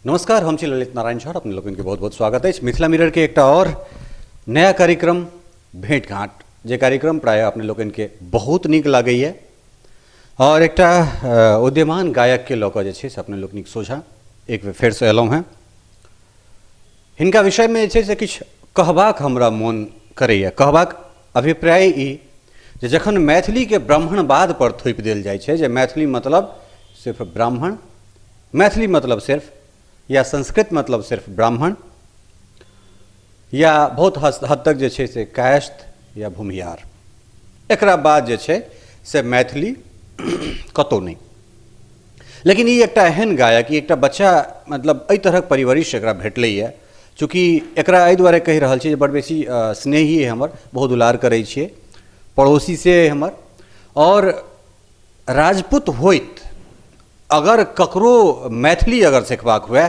नमस्कार, हम छी ललित नारायण झा। अपने लोकनिके बहुत बहुत स्वागत अछि मिथिला मिरर के एकटा और नया कार्यक्रम भेंट घाट, जे कार्यक्रम प्रायः अपने लोकनिके बहुत नीक लागैए और एकटा उद्यमान गायक के लऽ कऽ जे छै से अपने लोकनिक सोझाँ एक बेर फेरसँ एलहुँ हेँ। हिनका विषयमे जे छै से किछु कहबाक हमरा मोन करैए। कहबाक अभिप्राय ई जे जखन मैथिलीके ब्राह्मणवाद पर थोपि देल जाइ छै जे मैथिली मतलब सिर्फ ब्राह्मण, मैथिली मतलब सिर्फ या संस्कृत मतलब सिर्फ ब्राह्मण या बहुत हद तक जे छै से कायस्थ या भूमिहार, एकरा बाद जे छै से मैथिली कतहु नहि। लेकिन ई एकटा एहन गायक, ई एकटा बच्चा, मतलब एहि तरहक परिवरिश एकरा भेटलैए। चूँकि एकरा एहि दुआरे कहि रहल छी जे बड़ बेसी स्नेही अइ हमर, बहुत दुलार करै छियै, पड़ोसी से अइ हमर, आओर राजपूत होइत अगर ककरो मैथिली अगर सिखबाक हुए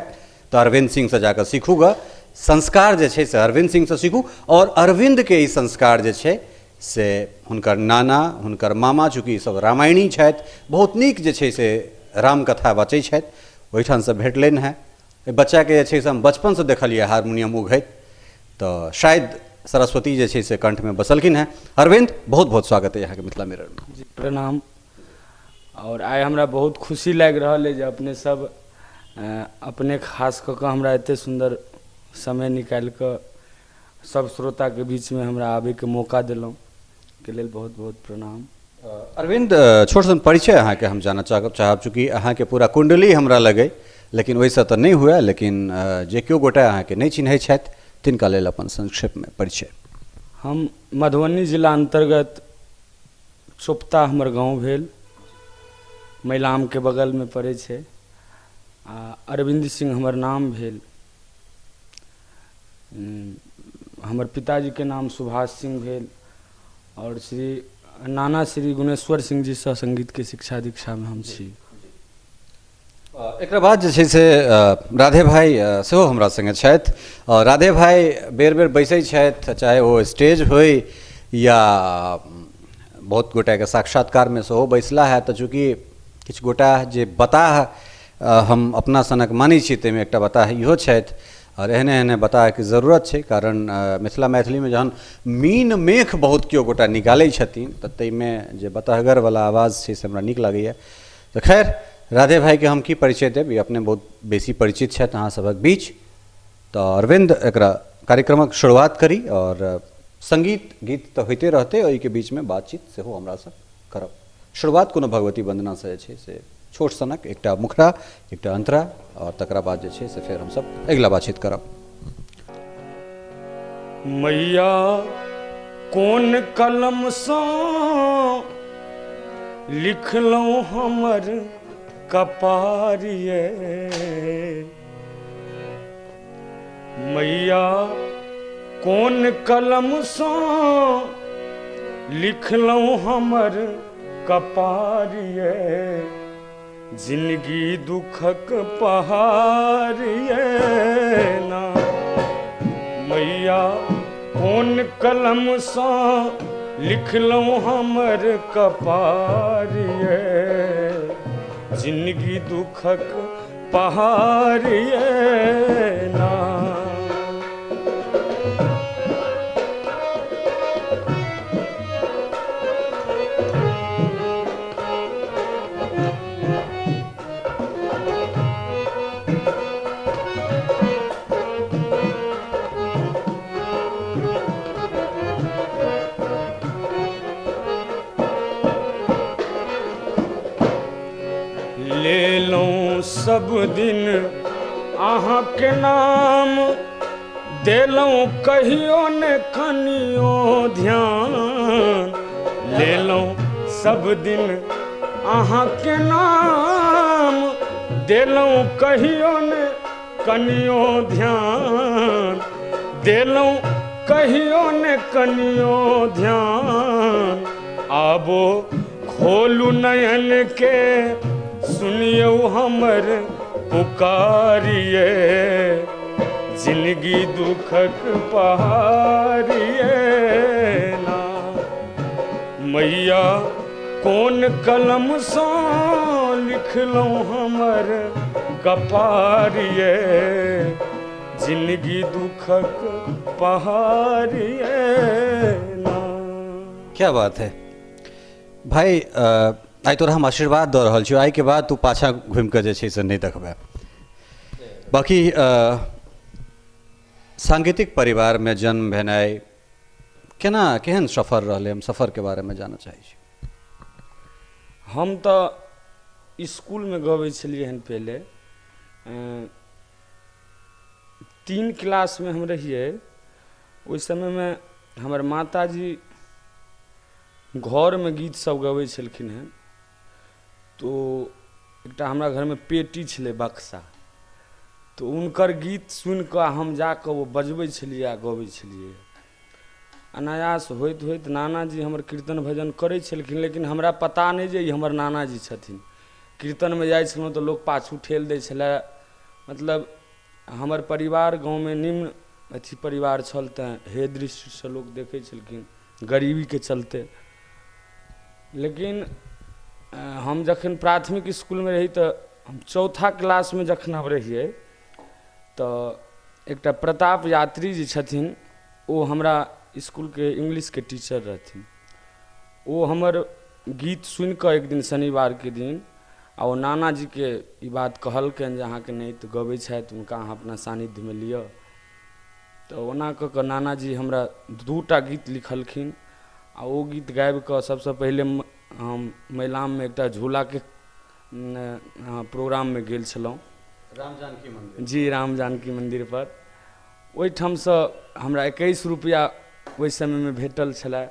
तऽ अरविन्द सिंहसँ जाकऽ सीखू गऽ। संस्कार जे छै से अरविन्द सिंहसँ सीखू। आओर अरविन्दके ई संस्कार जे छै से हुनकर नाना, हुनकर मामा, चूँकि ईसभ रामायणी छथि, बहुत नीक जे छै से रामकथा बचै छथि, ओहिठामसँ भेटलनि हेँ। एहि बच्चाके जे छै से हम बचपनसँ देखलियै हारमोनियम उघैत, तऽ शायद सरस्वती जे छै से कण्ठमे बसलखिन हेँ। अरविन्द, बहुत बहुत स्वागत अइ अहाँके मिथिला मिररमे। जी प्रणाम। आओर आइ हमरा बहुत खुशी लागि रहल अइ जे अपने सब अपने खास कऽ कऽ हमरा एतेक सुन्दर समय निकालि कऽ सब श्रोताके बीचमे हमरा आबैके मौका देलहुँ, के लेल बहुत बहुत प्रणाम। अरविन्द, छोट सन परिचय अहाँके हम जानऽ चाहब, चूँकि अहाँके पूरा कुण्डली हमरा लग अइ, लेकिन ओहिसँ तऽ नहि हुए, लेकिन जे केओ गोटा अहाँके नहि चिन्है छथि तिनका लेल अपन संक्षेपमे परिचय। हम मधुबनी जिला अन्तर्गत चोपता हमर गाँव भेल, मैलामके बगलमे पड़ै छै, आ अरविन्द सिंह हमर नाम भेल। हमर पिताजीके नाम सुभाष सिंह भेल आओर श्री नाना श्री गुणेश्वर सिंह जीसँ सङ्गीतके शिक्षा दीक्षामे हम छी। एकरा बाद जे छै से राधे भाइ सेहो हमरा सङ्गे छथि। राधे भाइ बेर बेर बैसै छथि, चाहे ओ स्टेज होइ या बहुत गोटाके साक्षात्कारमे सेहो बैसला है। तऽ चूँकि किछु गोटा जे बताह हम अपना सनक मानै छी ताहिमे एकटा बताह इहो छथि, आओर एहने एहने बताहके जरूरत छै, कारण मिथिला मैथिलीमे जहन मीन मेख बहुत केओ गोटा निकालै छथिन तऽ ताहिमे जे बतहगरवला आवाज छै से हमरा नीक लागैए। तऽ खैर, राधे भाइके हम की परिचय देब, ई अपने बहुत बेसी परिचित छथि अहाँ सभक बीच। तऽ अरविन्द, एकरा कार्यक्रमक शुरुआत करी आओर सङ्गीत गीत तऽ होइते रहतै, ओहिके बीचमे बातचीत सेहो हमरासँ करब। शुरुआत कोनो भगवती वन्दनासँ जे छै से छोट सनक एकटा मुखड़ा, एकटा अंतरा, आओर तकरा बाद जे छै से फेर हमसब अगिला बातचीत करब। मैया कोन कलमसँ लिखलहुँ हमर कपार ये, मैया कोन कलमसँ लिखलहुँ हमर कपार ये, जिनगी दुखक पहाड़ ये ना। मैया कोन कलमसँ लिखलहुँ हमर कपार ये, जिनगी दुखक पहाड़ ये ना। लेलहुँ सब दिन अहाँके नाम, देलहुँ कहियो ने कनियो ध्यान। लेलहुँ सब दिन अहाँके नाम, देलहुँ कहियो ने कनियो ध्यान। देलहुँ कहियो ने कनियो ध्यान। आबो खोलू नयन के सुनियौ हमर पुकारिये, जिनगी दुखक पहाड़िये ना। मैया कोन कलमसँ लिखलहुँ हमर कपारिये, जिंदगी दुखक पहाड़िए ना। क्या बात है भाई। आइ तोरा हम आशीर्वाद दऽ रहल छियौ, आइके बाद तू पाछाँ घुमिकऽ जे छै से नहि देखबै। बाँकी सांगीतिक परिवारमे जन्म भेनाइ केना केहन सफर रहलै, हम सफरके बारेमे जानऽ चाहै छी। हम तऽ इसकुलमे गबै छलियै हन पहिले। 3 क्लासमे हम रहियै ओहि समयमे। हमर माताजी घरमे गीत सब गबै छलखिन हेँ, तो एकटा हमरा घरमे पेटी छलै बक्सा, तऽ हुनकर गीत सुनिकऽ हम जाकऽ ओ बजबै छलियै आ गबै छलियै। अनायास होइत होइत नानाजी हमर कीर्तन भजन करै छलखिन, लेकिन हमरा पता नहि जे ई हमर नानाजी छथिन। कीर्तनमे जाइ छलहुँ तऽ लोक पाछू ठेल दै छलै। मतलब हमर परिवार गाँवमे निम्न अथी परिवार छल, तैँ हे दृष्टिसँ लोक देखै छलखिन गरीबीके चलते। लेकिन हम जखन प्राथमिक इसकुलमे रही तऽ हम 4था क्लासमे जखन हम रहियै तऽ एकटा प्रताप यात्री जी छथिन, ओ हमरा इसकुलके इंग्लिशके टीचर रहथिन। ओ हमर गीत सुनिकऽ एक दिन शनिवारके दिन आ ओ नानाजीके ई बात कहलकनि जे अहाँके नाति गबै छथि, हुनका अहाँ अपना सान्निध्यमे लिअ। तऽ ओना कऽ कऽ नानाजी हमरा 2टा गीत लिखलखिन आ ओ गीत गाबिकऽ सबसँ पहिले हम मैलाममे एकटा झूलाके प्रोग्राममे गेल छलहुँ, राम जानकी मंदिर जी, राम जानकी मंदिर पर। ओहिठामसँ हमरा 21 रुपैआ ओहि समयमे भेटल छलै।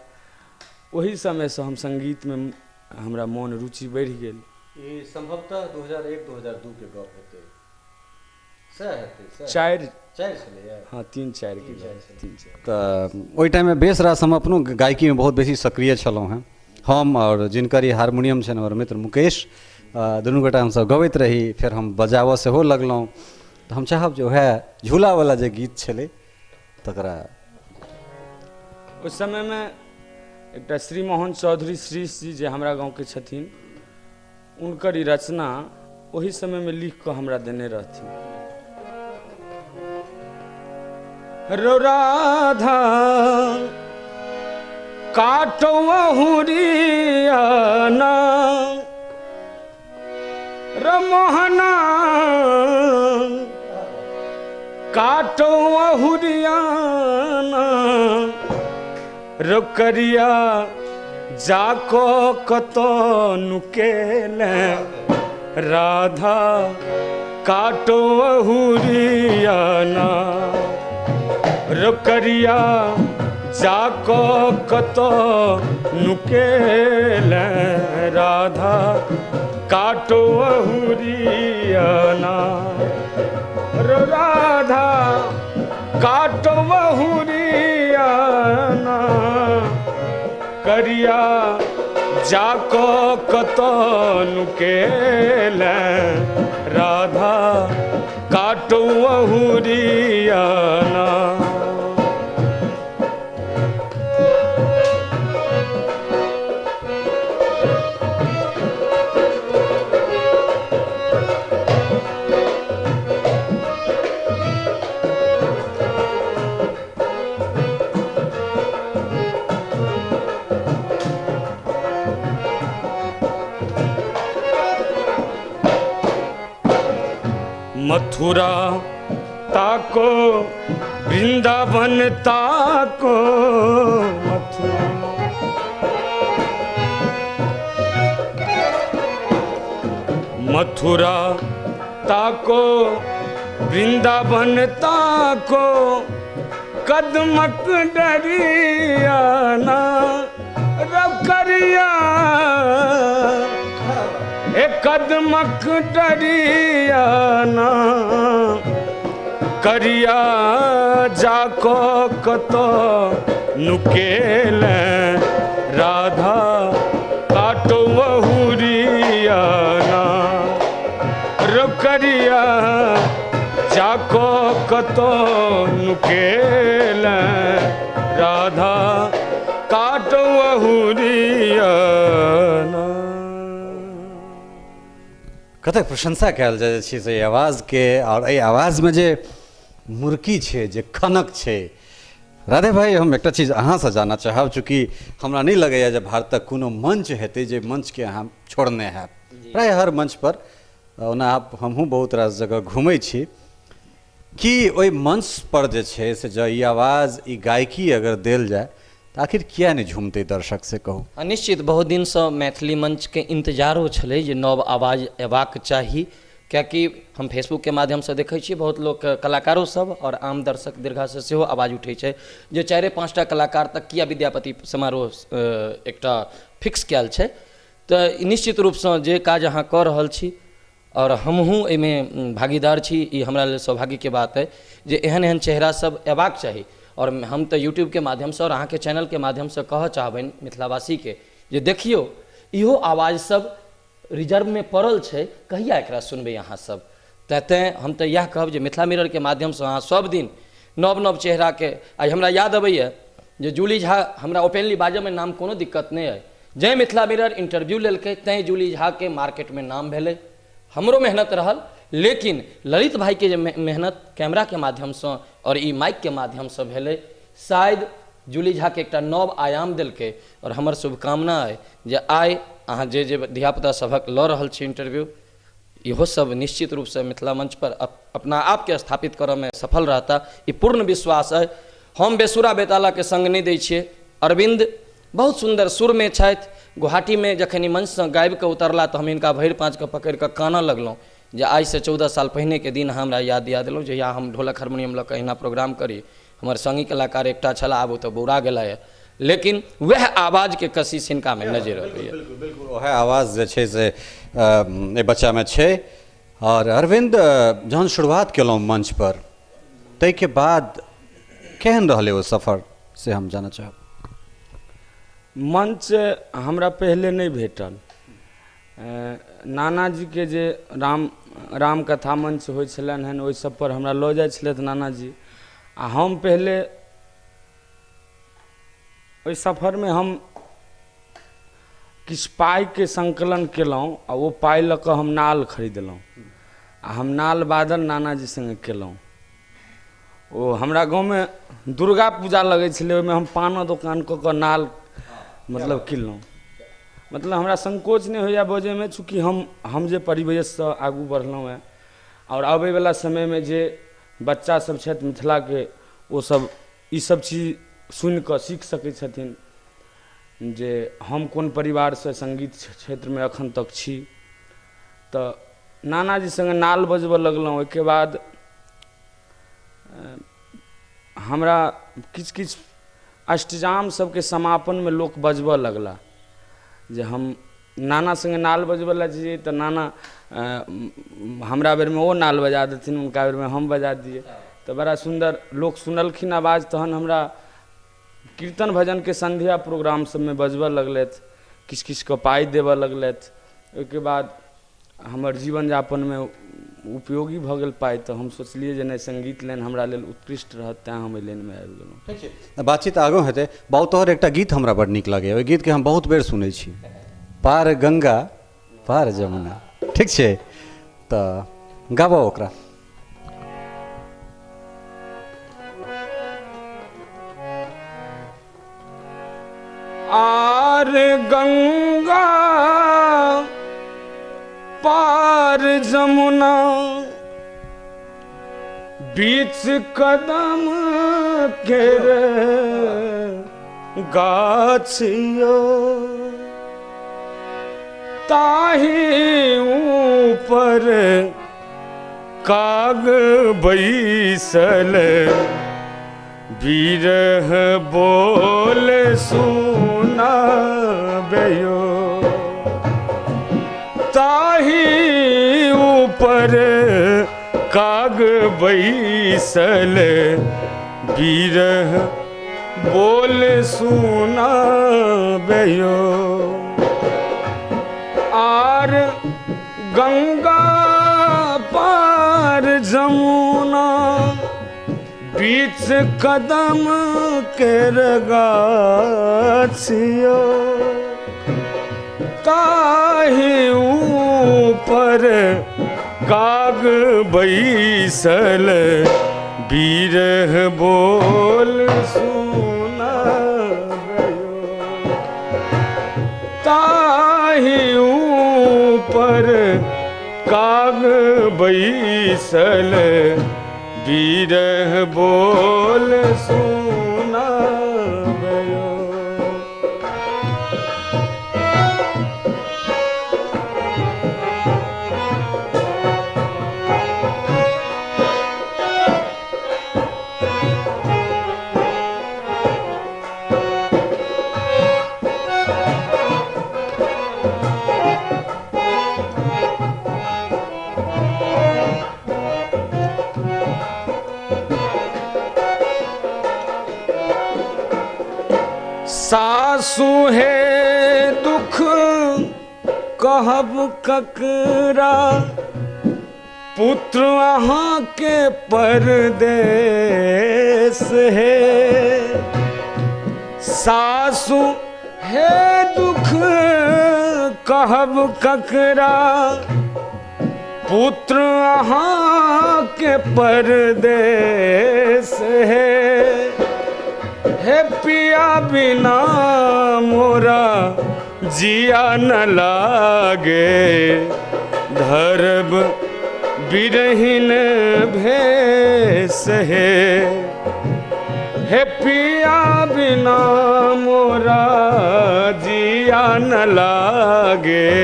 ओहि समयसँ हम सङ्गीतमे हमरा मोन रुचि बढ़ि गेल। ई संभवतः 2001-2002 के गप हेतै, सएह हेतै। 4 4 छलैए, हँ 3-4 के गप, 3-4। तऽ ओहि टाइममे बेस रास हम अपनो गायकीमे बहुत बेसी सक्रिय छलहुँ हेँ। हम आओर जिनकर ई हारमोनियम छनि हमर मित्र मुकेश, दुनू गोटा हमसभ गबैत रही। फेर हम बजाबऽ सेहो लगलहुँ। तऽ हम चाहब जे उएह झूलावला जे गीत छलै तकरा। ओहि समयमे एकटा श्री मोहन चौधरी श्रीश जी जे हमरा गाँवके छथिन, हुनकर ई रचना ओहि समयमे लिख कऽ हमरा देने रहथिन। रो राधा काटो अहुरियाना, रो मोहना काटो अहुरियाना, रो करिया जाको कतो नुकेले, राधा काटो अहुरियाना, रो करिया जाको कतो नुकेले, राधा काटो अहुरियाना, रो राधा काटो अहुरियाना, करिया जाको कतो नुकेले, राधा काटो अहुरियाना। मथुरा ताको वृंदावन ताको, मथुरा मथुरा ताको वृंदावन ताको, कदमक डरियाना, रब करिया ए कदमक डरियाना, करिया जाको कतो नुकेले, राधा काटो अहुरियाना, रो करिया जाको कतो नुकेले, राधा काटो अहुरियाना। कतेक प्रशंसा कयल जाय छै से आवाजके, आओर एहि आवाजमे जे मुर्की छै, जे खनक छै। राधे भाई, हम एकटा चीज अहाँसँ जानऽ चाहब, चूँकि हमरा नहि लगैए जे भारतक कोनो मंच हेतै जे मंचके अहाँ छोड़ने हैब। प्राय हर मंच पर ओना हमहूँ बहुत रास जगह घुमै छी, कि ओहि मंच पर जे छै से जँ ई आवाज, ई गायकी अगर देल जाय तऽ आखिर किया नहि झुमतै दर्शक, से कहू। निश्चित बहुत दिनसँ मैथिली मंचके इन्तजारो छलै जे नव आवाज अयबाक चाही, कियाकि हम फेसबुकके माध्यमसँ देखै छियै बहुत लोक, कलाकारो सब आओर आम दर्शक दीर्घासँ सेहो आवाज उठै छै जे 4-5टा कलाकार तक किया विद्यापति समारोह एकटा फिक्स कयल छै। तऽ निश्चित रूपसँ जे काज अहाँ कऽ रहल छी आओर हमहूँ एहिमे भागीदार छी, ई हमरा लेल सौभाग्यके बात अइ जे एहन एहन चेहरा सब अयबाक चाही। आओर हम तऽ यूट्यूबके माध्यमसँ आओर अहाँके चैनलके माध्यमसँ कहऽ चाहबनि मिथिलावासीके जे देखियौ इहो आवाज सब रिजर्वमे पड़ल छै, कहिया एकरा सुनबै अहाँ सब। तैँ हम तऽ इएह कहब जे मिथिला मिररके माध्यमसँ अहाँ सब दिन नव नव चेहराके, आइ हमरा याद अबैए जे जूली झा, हमरा ओपनली बाजऽमे नाम कोनो दिक्कत नहि अइ, जैँ मिथिला मिरर इंटरव्यू लेलकै तैँ जूली झाके मार्केटमे नाम भेलै। हमरो मेहनत रहल, लेकिन ललित भाईके जे मेहनत कैमराके माध्यमसँ आओर ई माइकके माध्यमसँ भेलै, शायद जूली झाके एकटा नव आयाम देलकै। आओर हमर शुभकामना अइ जे आइ अहाँ जे जे धियापुता सभक लऽ रहल छी इंटरव्यू, इहो सब निश्चित रूपसँ मिथिला मंच पर अपना आपके स्थापित करऽमे सफल रहता, ई पूर्ण विश्वास अइ। हम बेसुरा बेतालाके संग नहि दै छियै। अरविन्द बहुत सुन्दर सुरमे छथि। गुवाहाटीमे जखन ई मंचसँ गाबिकऽ उतरला तऽ हम हिनका भरि पाँचके पकड़िकऽ कानऽ लगलहुँ जे आइसँ 14 साल पहिनेके दिन हमरा याद दिया देलहुँ, जहिया हम ढोलक हारमोनियम लऽ कऽ एहिना प्रोग्राम करी। हमर संगी कलाकार एकटा छलाह, आब ओ तऽ बौरा गेला यऽ, लेकिन वएह आवाजके कशिश हिनकामे नजरि अबैए। बिल्कुल बिल्कुल, वएह आवाज जे छै से एहि बच्चामे छै। आओर अरविन्द, जहन शुरुआत केलहुँ मंच पर ताहिके बाद केहन रहलै ओ सफर, से हम जानऽ चाहब। मंच हमरा पहिले नहि भेटल। नानाजीके जे रामकथा मंच होइ छलनि हन, ओहि सब पर हमरा लऽ जाइ छलथि नानाजी। आ हम पहिले ओहि सफरमे हम किछु पाइके संकलन केलहुँ आ ओ पाइ लऽ कऽ हम नाल खरीदलहुँ आ हम नाल बादल नानाजी सङ्गे केलहुँ। ओ हमरा गाँवमे दुर्गा पूजा लगै छलै, ओहिमे हम पानो दोकान कऽ कऽ नाल मतलब किनलहुँ। मतलब हमरा संकोच नहि होइए बजैमे, चूँकि हम जे परिवेशसँ आगू बढ़लहुँ हेँ आओर अबैवला समयमे जे बच्चा सब छथि मिथिलाके, ओ सब ई सब चीज सुनिकऽ सीख सकै छथिन जे हम कोन परिवारसँ सङ्गीत क्षेत्रमे एखन तक छी। तऽ नानाजी सङ्गे नाल बजबऽ लगलहुँ। ओहिके बाद हमरा किछु किछु अष्टजाम सबके समापनमे लोक बजबऽ लगला जे हम नाना सङ्गे नाल बजबऽ लए जइयै तऽ नाना हमरा बेरमे ओ नाल बजा देथिन, हुनका बेरमे हम बजा दियै। तऽ बड़ा सुन्दर लोक सुनलखिन आवाज। तहन हमरा कीर्तन भजनके संध्या प्रोग्राम सबमे बजबऽ लगलथि, किछु किछु कऽ पाइ देबऽ लगलथि। ओहिके बाद हमर जीवन यापनमे उपयोगी भऽ गेल पाइ। तऽ हम सोचलियै जे नहि, सङ्गीत लाइन हमरा लेल उत्कृष्ट रहत, तैँ हम एहि लाइनमे आबि गेलहुँ। ठीक छै, बातचीत आगू हेतै। बाबू, तोहर एकटा गीत हमरा बड़ नीक लगैए, ओहि गीतके हम बहुत बेर सुनै छी, पार गंगा पार जमुना। ठीक छै, तऽ गाबऽ ओकरा। आर गंगा पार जमुना बीच कदम के गाछियो, ताही ऊपर काग बैसल बिरह बोल सुनाबयो, ताही ऊपर काग बैसल बिरह बोल सुनाबयो। आर गंगा पार जमुना बीच कदम के गाछियो, ताहि ऊपर काग बैसल बीरह बोल सुनाबयो। ताहि ऊपर काग बैसल बीरह बोल सुनाबयो। सासु हे दुख कहब ककरा, पुत्र अहाँ के परदेस हे। सासु हे दुख कहब ककरा, पुत्र अहाँ के परदेस हे। हे पिया बिना मोरा जिया न लागे, धरब बिरहिन भेस हे। हे पिया बिना मोरा जिया न लागे,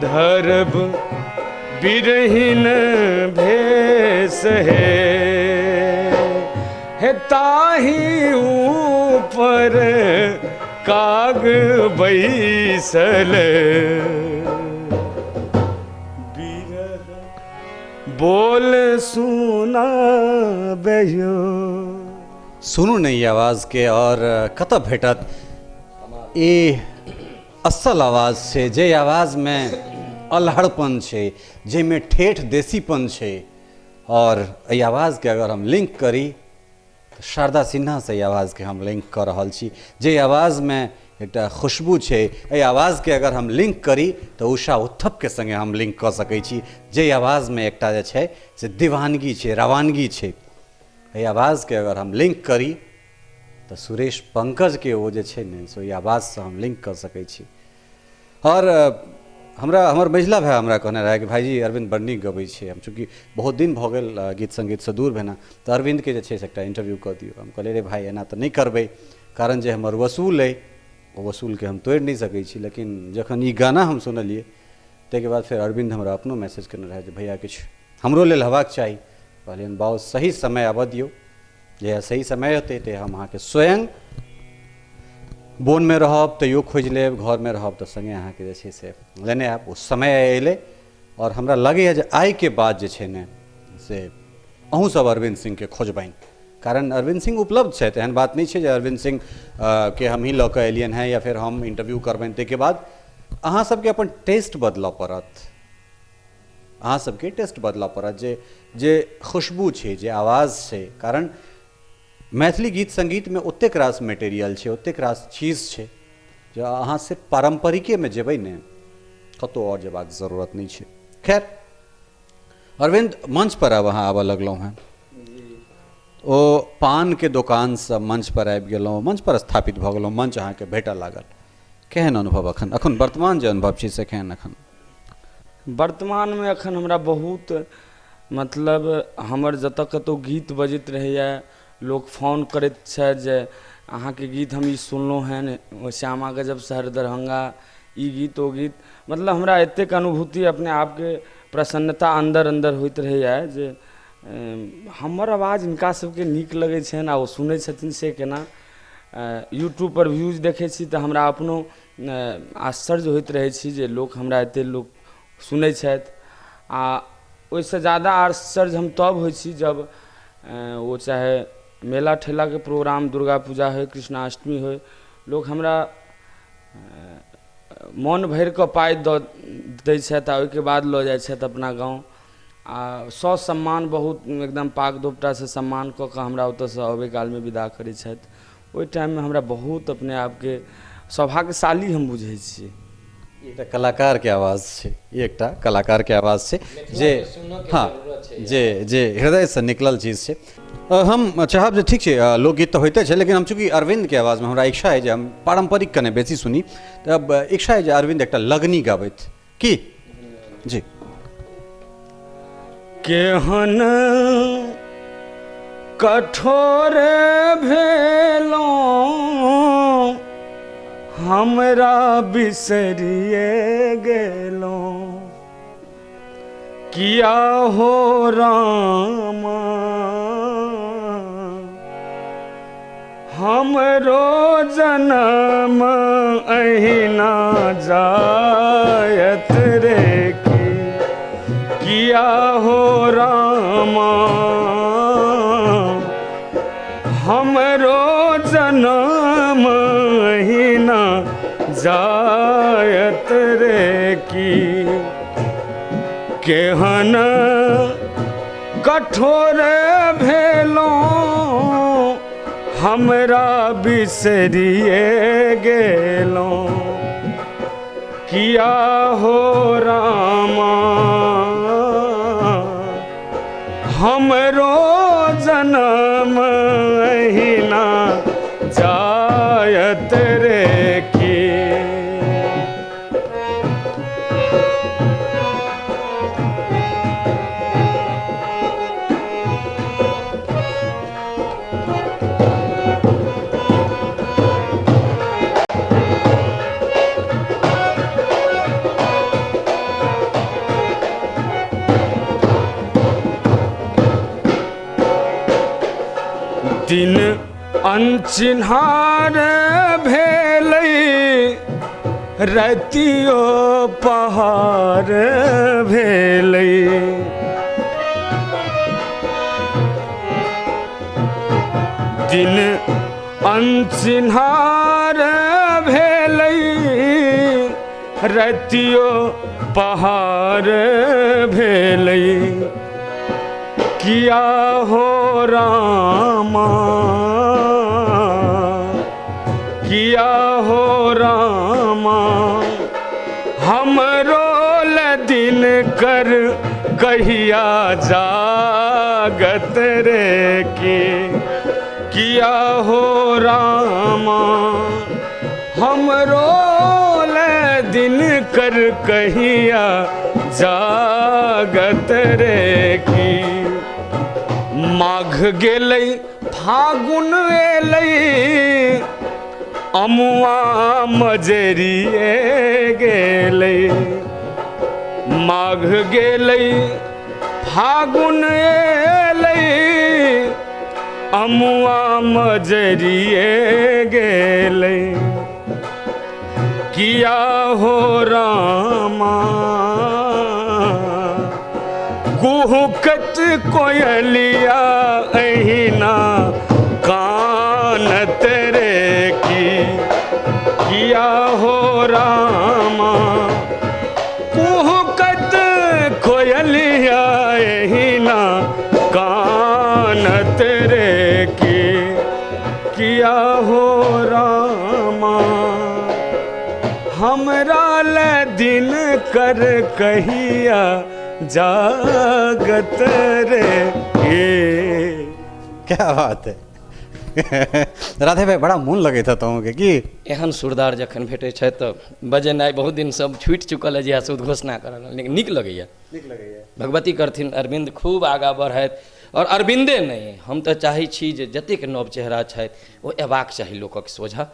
धरब बिरहिन भेस हे। हे ताहि ऊपर काग बैसल बिरह बोल सुनाबयो। सुनू ने ई आवाजके और कतऽ भेटत ई असल आवाज छै, जे आवाजमे अलहड़पन छै, जाहिमे ठेठ देसीपन छै। और एहि आवाजके अगर हम लिंक करी तऽ शारदा सिन्हासँ एहि आवाजके हम लिंक कऽ रहल छी, जे आवाजमे एकटा खुशबू छै। एहि आवाजके अगर हम लिंक करी तऽ उषा उत्थपके सङ्गे हम लिंक कऽ सकै छी, जे आवाजमे एकटा जे छै से दीवानगी छै, रवानगी छै। एहि आवाजके अगर हम लिंक करी तऽ सुरेश पंकजके ओ जे छै ने से ओहि आवाजसँ हम लिंक कऽ सकै छी। और हमरा हमर मझिला भाय हमरा कहने रहै कि भाइजी अरविंद बड़ नीक गबै छै। हम चूँकि बहुत दिन भऽ गेल गीत सङ्गीतसँ दूर भेना, तऽ अरविन्दके जे छै से एकटा इंटरव्यू कऽ दियौ। हम कहलियै रे भाय एना तऽ नहि करबै, कारण जे हमर वसूल अइ ओ वसूलके हम तोड़ि नहि सकै छी। लेकिन जखन ई गाना हम सुनलियै ताहिके बाद फेर अरविंद हमरा अपनो मैसेज केने रहै जे भैया किछु हमरो लेल हेबाक चाही। कहलियनि बाबू सही समय आबऽ दियौ, जहिया सही समय हेतै तऽ हम अहाँके स्वयं बोनमे रहब तैयो खोजि लेब, घरमे रहब तऽ सङ्गे अहाँके जे छै से लेने आयब। ओ समय अयलै और हमरा लगैए जे आइके बाद जे छै ने से अहूँ सब अरविंद सिंहके खोजबनि, कारण अरविंद सिंह उपलब्ध छथि। एहन बात नहि छै जे अरविंद सिंह के हमही लऽ कऽ एलियनि हेँ या फेर हम इंटरव्यू करबनि। ताहिके बाद अहाँ सबके अपन टेस्ट बदलऽ पड़त, अहाँ सबके टेस्ट बदलऽ पड़त, जे जे खुशबू छै, जे आवाज छै। कारण मैथिली गीत सङ्गीतमे ओतेक रास मटेरियल छै, ओतेक रास चीज छै जे अहाँ सिर्फ पारम्परिकेमे जेबै ने, कतहु आओर जेबाक जरूरत नहि छै। खैर अरविंद, मंच पर आब अहाँ आबऽ लगलहुँ हेँ, ओ पानके दोकानसँ मंच पर आबि गेलहुँ, मंच पर स्थापित भऽ गेलहुँ, मंच अहाँके भेटऽ लागल। केहन अनुभव अखन, अखन वर्तमान जे अनुभव छै से केहन अखन? वर्तमानमे अखन हमरा बहुत मतलब हमर जतऽ कतहु गीत बजैत रहैए, लोक फोन करैत छथि जे अहाँके गीत हम ई सुनलहुँ हेँ, श्यामा गजब शहर दरभंगा, ई गीत ओ गीत, मतलब हमरा एतेक अनुभूति अपने आपके प्रसन्नता अन्दर अन्दर होइत रहैए जे हमर आवाज हिनका सबके नीक लगै छनि आ ओ सुनै छथिन से केना। यूट्यूबपर व्यूज देखै छी तऽ हमरा अपनो आश्चर्य होइत रहै छी जे लोक हमरा एतेक लोक सुनै छथि। आ ओहिसँ ज्यादा आश्चर्य हम तब होइ छी जब ओ चाहे मेला ठेलाके प्रोग्राम, दुर्गा पूजा होइ, कृष्णाष्टमी होइ, लोक हमरा मोन भरिकऽ पाइ दऽ दै छथि आ ओहिके बाद लऽ जाइ छथि अपना गाँव। आ ससम्मान बहुत एकदम पाग दोपटासँ सम्मान कऽ कऽ हमरा ओतऽसँ अबै कालमे विदा करै छथि। ओहि टाइममे हमरा बहुत अपने आपके सौभाग्यशाली हम बुझै छियै। एकटा कलाकारके आवाज छै, ई एकटा कलाकारके आवाज छै जे हँ जे जे हृदयसँ निकलल चीज छै। हम चाहब जे ठीक छै, लोकगीत तऽ होइते छै, लेकिन हम चूँकि अरविन्दके आवाजमे हमरा इच्छा अइ जे हम पारम्परिक कने बेसी सुनी, तऽ अब इच्छा अइ जे अरविन्द एकटा लगनी गाबथि की। जी। केहन कठोर भेलौं हमरा बिसरिए गेलौं, किया हो रामा हमरो जनम अहिना जायत रे की, किया हो रामा हमरो जनम अहिना जायत रे की। केहन कठोर भेलौं हमरा बिसरिए गेलौं, किया हो रामा हमरो जनम अहिना जायत रे की। दिन अनचिन्हार भेलै रतियो पहाड़ भेलै, दिन अनचिन्हार भेलै रतियो पहाड़ भेलै, किया हो रामा किया हो रामा हमरो ल दिन कर कहिया जागत रे की, किया हो रामा हमरो ल दिन कर कहिया जागत रे की। माघ गेलै फागुन एलै अमुआ मजरिए गेलै, माघ गेलै फागुन एलै अमुआ मजरिए गेलै, किया हो रामा कुहुकत कोयलिया अहिना कानत रे की, किया हो रामा कुहुकत कोयलिया अहिना कानत रे की, किया हो रामा हमरा ले दिन कर कहिया जागत रे ये। क्या बात है राधे भाई, बड़ा मोन लगे था तोहके की। एहन सुरदार जखन भेटै छै तऽ बजेनाइ बहुत दिनसँ छूटि चुकल है, जहियासँ उद्घोषणा करल, लेकिन नीक लगैया, नीक लगैया। भगवती करथिन अरविन्द खूब आगाँ बढ़थि। और अरविंदे नहि, हम तऽ चाहै छी जे जतेक नव चेहरा छथि ओ अयबाक चाही लोकक सोझाँ,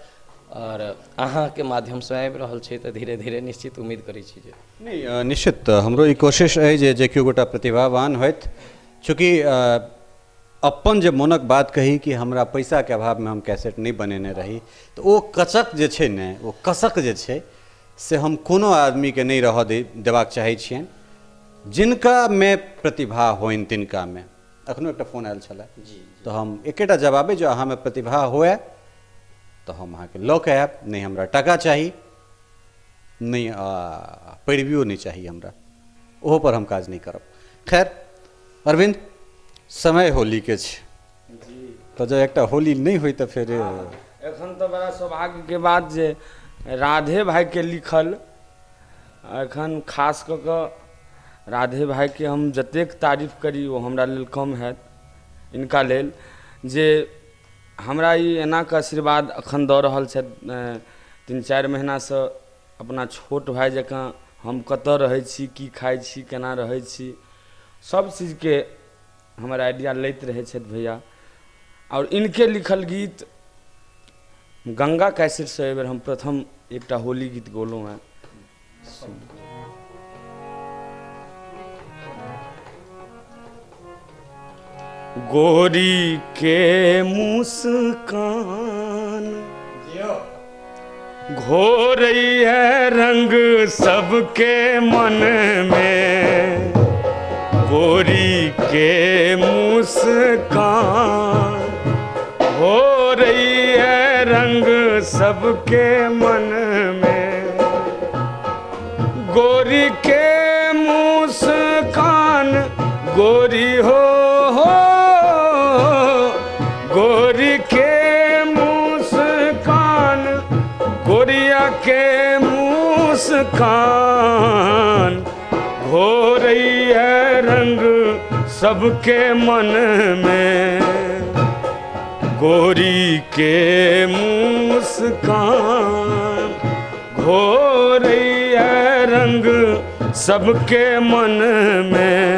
और अहाँके माध्यमसँ आबि रहल छै तऽ धीरे धीरे निश्चित उम्मीद करै छी जे नहि निश्चित हमरो ई कोशिश अइ जे जे केओ गोटा प्रतिभावान होथि, चूँकि अपन जे मोनक बात कही कि हमरा पैसाके अभावमे हम कैसेट नहि बनेने रही, तऽ ओ कचक जे छै ने, ओ कसक जे छै से हम कोनो आदमीके नहि रहऽ देबाक चाहै छियनि, जिनकामे प्रतिभा होइन तिनकामे। एखनो एकटा फोन आयल छलै तऽ हम एकेटा जवाबे, जे अहाँमे प्रतिभा हुए तऽ हम अहाँके लऽ कऽ आयब, नहि हमरा टाका चाही, नहि पैरवियो नहि चाही हमरा, ओहोपर हम काज नहि करब। खैर अरविन्द, समय होलीके छै तऽ जँ एकटा होली नहि होइ तऽ फेर एखन तऽ बड़ा सौभाग्यके बात जे राधे भाइके लिखल एखन खास कऽ कऽ राधे भाइके हम जतेक तारीफ करी ओ हमरा लेल कम हैत। हिनका लेल जे हमरा ई एनाकऽ आशीर्वाद एखन दऽ रहल छथि, 3-4 महीनासँ अपना छोट भाइ जकाँ हम कतऽ रहै छी, की खाइ छी, केना रहै छी, सब चीजके हमर आइडिया लैत रहै छथि भैया। आओर इनके लिखल गीत गंगा कैसेटसँ एहिबेर हम प्रथम एकटा होली गीत गौलहुँ हेँ। गोरी के मुस्कान घोरई है रंग सबके मन में, गोरी के मुस्कान घोरई है रंग सबके मन में, गोरी के मुस्कान गोरी हो हो, गोरी के मुस्कान गोरिया के मुस्कान घोरई है रंग सबके मन में, गोरी के मुस्कान घोरई है रंग सबके मन में।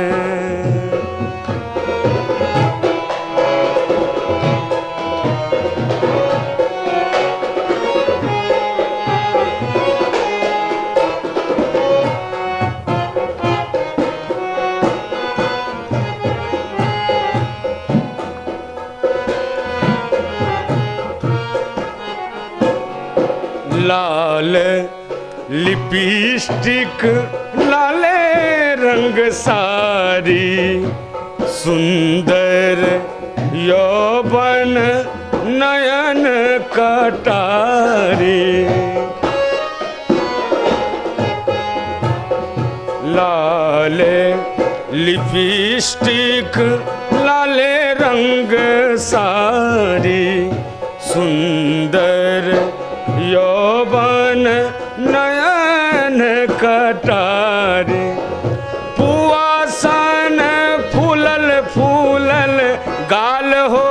लाल लिपस्टिक लाले रंग सारी, सुंदर यौवन नयन कटारी, लाले लिपस्टिक लाले रंग सारी, सुंदर यौवन नयन कटारी, पुआसन फूलल फूलल गाल हो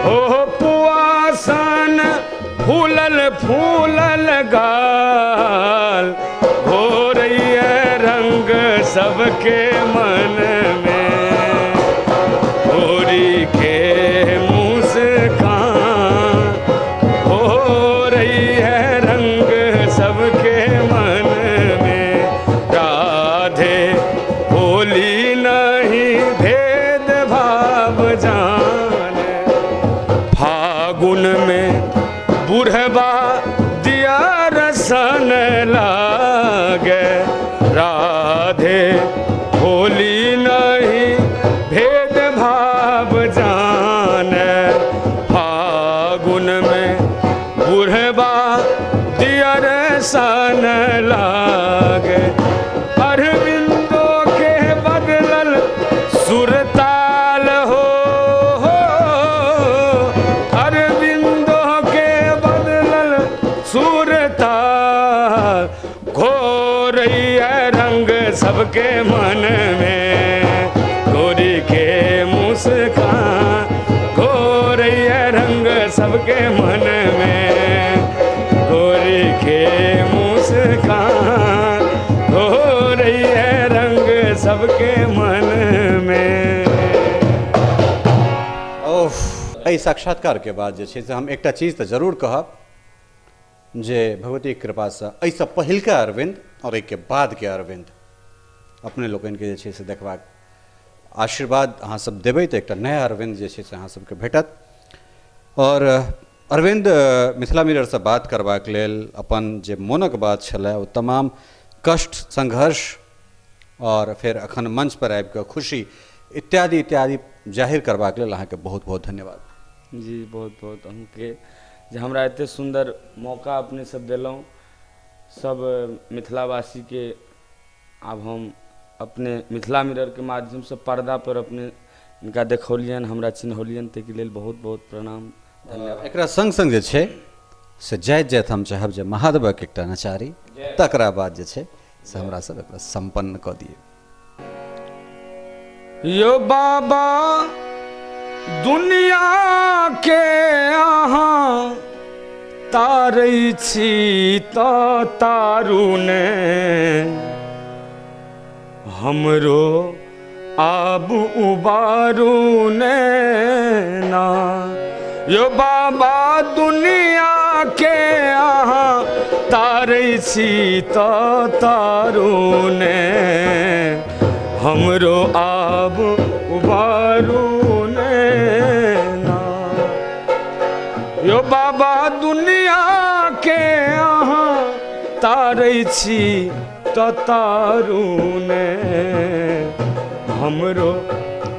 हो, पुआसन फूलल फूलल गाल, घोरैया रंग सबके मन में, गोरी के मुस्कान घोरई है रंग सबके मन में, राधे होली नहीं भेद भाव जाने, फागुन में बुढ़बा दिया रसन लागे, राधे होली नहीं भेद भाव जाने, फागुन में बुढ़बा दिया रसन लागे, अरविंदो के बदलल सुरताल हो, अरविंदो के बदलल सुरताल, घोरैया रंग सबके मन में, गोरी के मुस्कान घोरैया रंग सबके मन में, गोरी के मुस्कान घोरैया रंग सबके मन में। ओह, एहि साक्षात्कार के बाद जे छै से हम एकटा चीज तऽ जरूर कहब जे भगवती कृपासँ एहिसँ पहिलका अरविन्द और एहिके बादके अरविन्द अपने लोकनिके जे छै से देखबाक आशीर्वाद अहाँ सब देबै तऽ एकटा नया अरविन्द जे छै से अहाँ सबके भेटत। और अरविन्द मिथिला मिररसँ बात करबाक लेल अपन जे मोनक बात छलै ओ तमाम कष्ट संघर्ष और फेर अखन मंच पर आबि कऽ खुशी इत्यादि इत्यादि जाहिर करबाक लेल अहाँके बहुत बहुत धन्यवाद। जी बहुत बहुत अहूँके जे हमरा एते सुन्दर मौका अपने सब देलहुँ। सब मिथिलावासीके आब हम अपने मिथिला मिररके माध्यमसँ पर्दा पर अपने इनका देखौलियनि, हमरा चिन्हौलियनि, ताहिके लेल बहुत बहुत प्रणाम, धन्यवाद। एकरा संग संग जे छै से जाइत जाइत हम चाहब जे महादेवक एकटा नचारी, तकरा बाद जे छै से हमरा सब एकरा सम्पन्न कऽ दियै। यो बाबा दुनिया के अहाँ तारै छी तऽ तारू ने, हमरो आब उबारू ने ना। यो बाबा दुनिया के अहाँ तारै छी तऽ तारू ने, हमरो आब उबारू ने ना। यो बाबा दुनिया के अहाँ तारै छी तऽ तारू ने, हमरो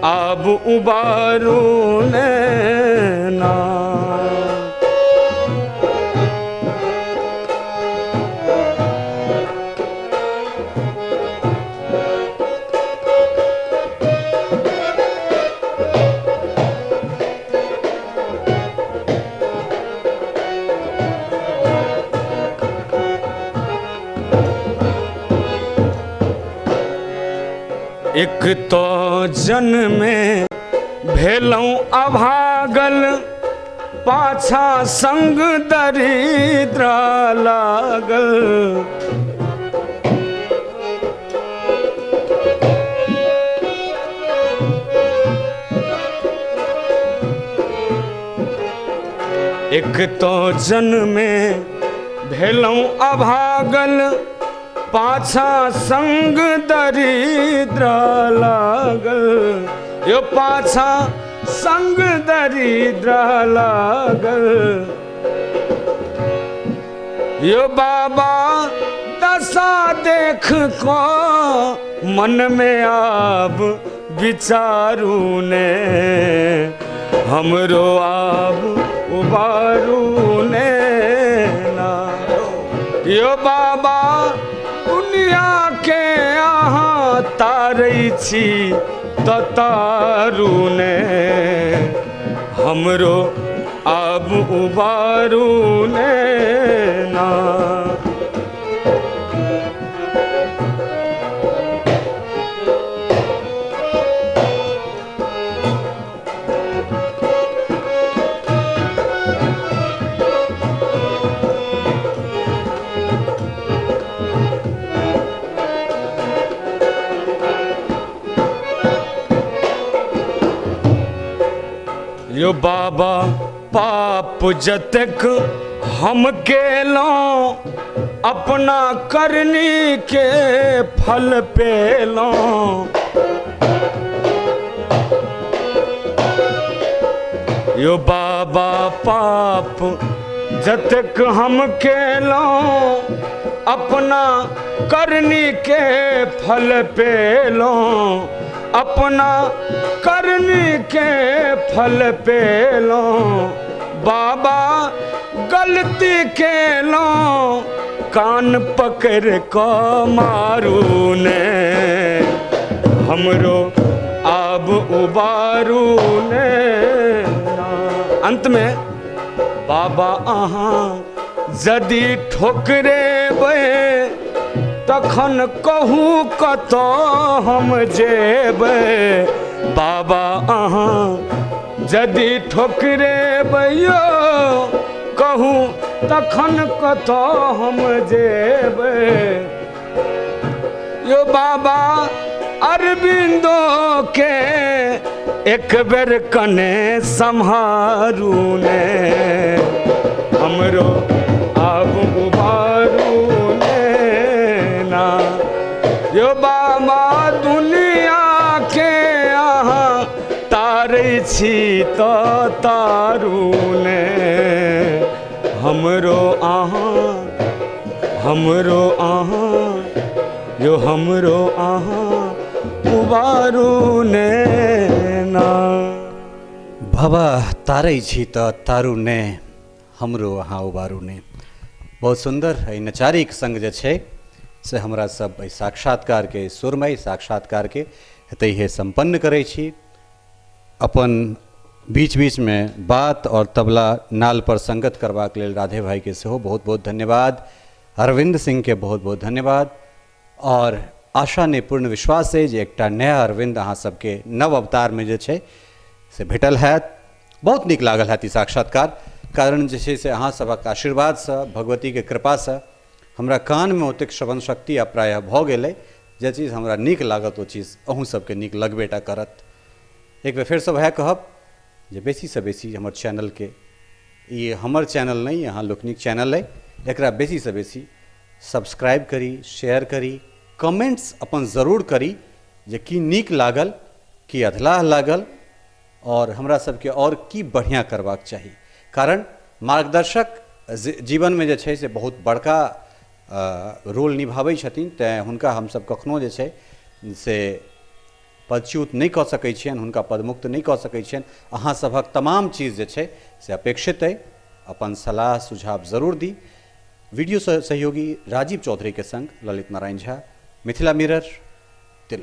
आब उबारू ने ना। एक तो जन्मे भेलहुँ अभागल, पाछा संग दरिद्र लागल। एक तो जन्मे भेलहुँ अभागल, पाछा संग दरिद्र लागल। यो पाछा संग दरिद्र लागल। यो बाबा दशा देख को मन में आब विचारू ने, हमरो आब उबारू ने ना। यो बाबा दुनिया के अहाँ तारै छी तऽ तारू ने, हमरो आब उबारू ने ना। यो बाबा पाप जतेक हम केलहुँ, अपना करनी के फल पेलहुँ। यो बाबा पाप जतेक हम केलहुँ, अपना करनी के फल पेलहुँ, अपना करनी के फल पेलहुँ। बाबा गलती केलहुँ, कान पकड़ कऽ मारू ने, हमरो आब उबारू ने। अंत में बाबा अहाँ यदि ठोकरेबै, तखन कहू कतऽ हम जेबै। बाबा अहाँ यदि ठोकरेबै यौ, कहू तखन कतऽ हम जेबै। यो बाबा अरविंदो के एक बेर कने सम्हारू ने, हमरो आब उबारू ने ना। यो बाबा दुनिया के अहाँ तारै छी तऽ तारू ने, हमरो अहाँ, हमरो अहाँ, यो हमरो अहाँ उबारू ने ना। बाबा तारै छी तऽ तारू ने, हमरो अहाँ उबारू ने। बहुत सुन्दर एहि नचारीके संग जे छै से हमरा सब एहि बीच बीचमे बात आओर तबला नाल पर संगत करबाक लेल राधे भाईके सेहो बहुत बहुत धन्यवाद, अरविन्द सिंहके बहुत बहुत धन्यवाद। आओर आशा नहि पूर्ण विश्वास अइ जे एकटा नया अरविन्द अहाँ सबके नव अवतारमे जे छै से भेटल हैत। बहुत नीक लागल हैत ई साक्षात्कार, कारण जे छै से अहाँ सभक आशीर्वादसँ, भगवतीके कृपासँ हमरा कानमे ओतेक श्रवण शक्ति आब प्रायः भऽ गेल अइ, जे चीज हमरा नीक लागत ओ चीज अहूँ सबके नीक लगबे टा करत। एक बेर फेरसँ वएह कहब जे बेसीसँ बेसी हमर चैनलके, ई हमर चैनल नहि, अहाँ लोकनिक चैनल अइ, एकरा बेसीसँ बेसी सब्सक्राइब करी, शेयर करी, कमेंट्स अपन जरूर करी जे की नीक लागल, की अधलाह लागल, आओर हमरा सबके आओर की बढ़िआँ करबाक चाही। कारण मार्गदर्शक जीवनमे जे छै से बहुत बड़का रोल निभाबै छथिन, तैँ हुनका हमसब कखनो जे छै से पदच्युत नहि कऽ सकै छियनि, हुनका पदमुक्त नहि कऽ सकै छियनि। अहाँ सभक तमाम चीज जे छै से अपेक्षित अइ, अपन सलाह सुझाव जरूर दी। वीडियो सहयोगी राजीव चौधरी के संग ललित नारायण झा, मिथिला मिरर,